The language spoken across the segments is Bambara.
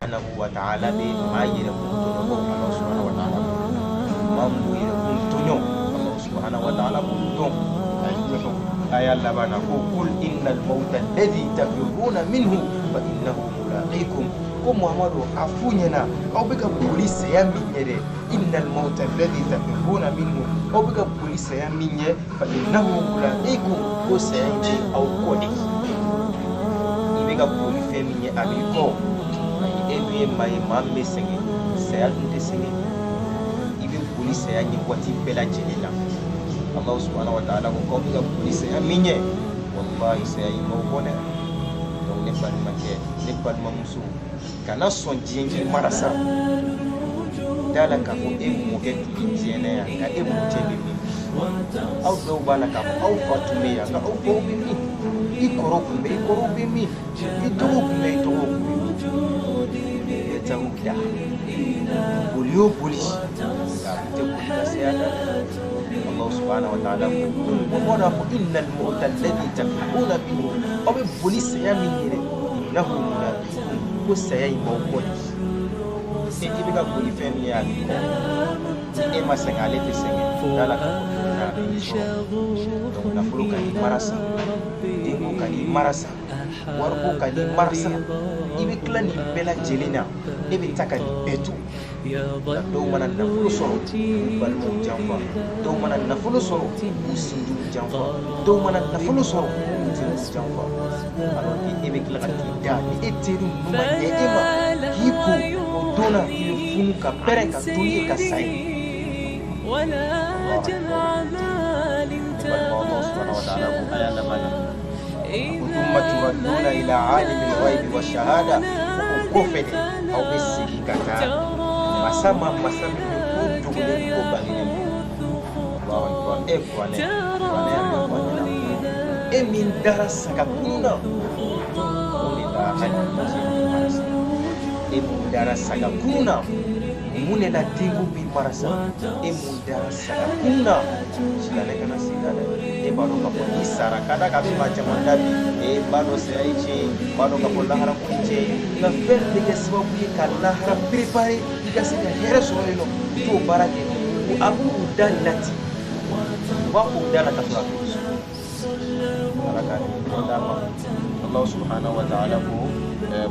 subhanahu wa ta'ala bɛ maa yɛrɛkun tɔɲɔbaaw, Allah subhanahu wa ta'ala b'o dɔn. Maa min b'o yɛrɛkun tɔɲɔ, Allah subhanahu wa ta'ala b'o dɔn. A ye jumɛn fɔ aya laban na? Ko kul innal mawta alladhi tafirruna minhu fa innahu mulaqikum. Ko Muhamadu, a f'u ɲɛna, aw bɛ ka boli saya min ɲɛ dɛ, innal mawta alladhi tafirruna minhu, aw bɛ ka boli saya min ɲɛ, fa innahu mulaqikum, ko saya in bɛ aw kɔ de. I bɛ ka boli fɛn min ɲɛ, a b'i kɔ. Ayi, e dun ye maa ye, maa min bɛ sɛgɛn, saya dun tɛ sɛgɛn. I bɛ boli saya ɲɛ waati bɛɛ lajɛlen na. Allah subhanahu wa ta'ala ko k'aw bɛ ka boli saya min ɲɛ, wallahi, saya in b'aw kɔ dɛ. Donc ne balimakɛ, ne balimamuso, kana sɔn diɲɛ k'i mara sa. Da la k'a fɔ e mɔkɛ tun bɛ diɲɛ na yan, nka e mɔcɛ bɛ min? Aw dɔw b'a la k'a fɔ aw fa tun bɛ yan, nka aw faw bɛ min? I kɔrɔ tun bɛ, i kɔrɔw bɛ min? I dɔgɔw tun bɛ, i dɔgɔw tun bɛ min? I bɛ taa u da boli o boli, nka a tɛ boli ka se a da. Allah subhanahu wa ta'ala ko mɔgɔ fɔ innal mawta alladhi tafirruna minhu, aw bɛ boli saya min ɲɛ, innahu mulaqikum, ko saya in b'aw kɔ de. E i bɛ ka boli fɛn min ye, a b'i kɔ. Ni e ma sɛgɛn, ale tɛ sɛgɛn. Da la k'a fɔ don na a b'i sɔrɔ. Donc nafolo ka n'i mara sa, denko ka n'i mara sa, wariko ka n'i mara sa. I bɛ tila nin bɛɛ lajɛlen na, e bɛ taa ka nin bɛɛ to. Nka dɔw mana nafolo sɔrɔ, u balimaw janfa. Dɔw mana nafolo sɔrɔ, u sinjiw janfa. Dɔw mana nafolo sɔrɔ, u teriw janfa. Alors que e bɛ tila ka t'i da, ni e teri ninnu ma ɲɛ e ma k'i ko, o don na i bɛ funu ka pɛrɛn ka toli ye ka sa ye. ولا جمع مال Balima, Allah subhanahu wa ta'ala ko aya laban na تغشى ko thumma turadduna ila alimil ghaibi wa shahada, ko o kɔfɛ de aw bɛ segin ka taa masa ma, masa min bɛ ko dogolen ni ko bangenen don. Allahu akbar! E kuranɛ, kuranɛ y'a bɛɛ fɔ an ɲɛna. E min dara saga kunun na, mun de la hali bi diɲɛ b'i mara sa? E mun dara saga kunun na, mun de la denko b'i mara sa? E mun dara saga kunun na, silamɛ kana sigi dɛ. E b'a dɔn k'a fɔ n'i sara ka da k'a bɛ maa caman da bi, e b'a dɔn saya ye tiɲɛ ye, b'a dɔn k'a fɔ lahara ko ye tiɲɛ ye, nka fɛn min bɛ kɛ sababu ye ka lahara préparer, i ka se ka hɛrɛ sɔrɔ yen nɔ, u t'o baara kɛ. A b'u da lati, u b'a fɔ u da la ka sɔrɔ a t'u dusu. Ala k'a ni d'a ma. Allah subhanahu wa ta'ala ko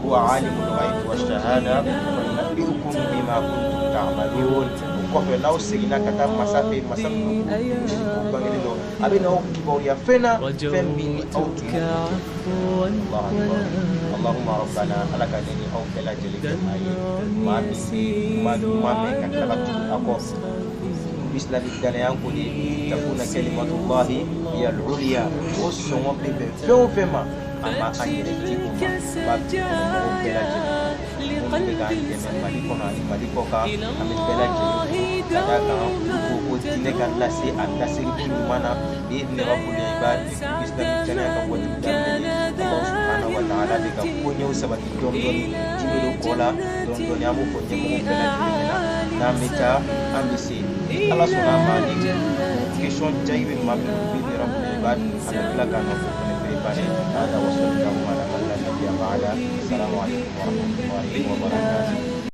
huwa alimul ghaibi wa shahada wa yunabbi'ukum bima kuntum ta'malun. O kɔfɛ, n'aw seginna ka taa masa fɛ, masa min bɛ ko si ko bangelen dɔn, a bɛ n'aw kibaruya fɛn na, fɛn min ni aw tun b'o kɛ. Allahu akbar! Allahumma rabbana, ala ka ne ni aw bɛɛ lajɛlen kɛ maa ye, maa min bɛ kuma duman mɛn ka tila ka tugu a kɔ. Islamique danaya ko de takuna kalimatullahi hiya al-ulya. O sɔngɔ bɛ bɛn fɛn o fɛn ma, an b'a an yɛrɛ di o ma. An b'a bi mɔgɔw bɛɛ lajɛlen minnu bɛ k'an dɛmɛ Mali kɔnɔ ani Mali kɔ kan, an bɛ bɛɛ lajɛlen fo ka d'a kan olu ko ko diinɛ ka lase a laseliko ɲuman na. Ni ne b'a fɔ i b'a islamique danaya ka wajibi daminɛ. Allah subhanahu wa ta'ala bɛ ka koɲɛw sabati dɔɔni dɔɔni, ji bɛ don kɔ la dɔɔni dɔɔni. An b'o fɔ ɲɛmɔgɔw bɛɛ lajɛlen ɲɛna. N'an bɛ taa, an bɛ se, ni Ala sɔnna a ma, ni question jaabi bɛ maa min bɛ ne yɔrɔ i b'a, an bɛ tila ka na o fana préparer. Hada wa sallallahu ala man la nabiyya ba'da. Assalamu alaikum wa rahmatullahi wa barakatuh.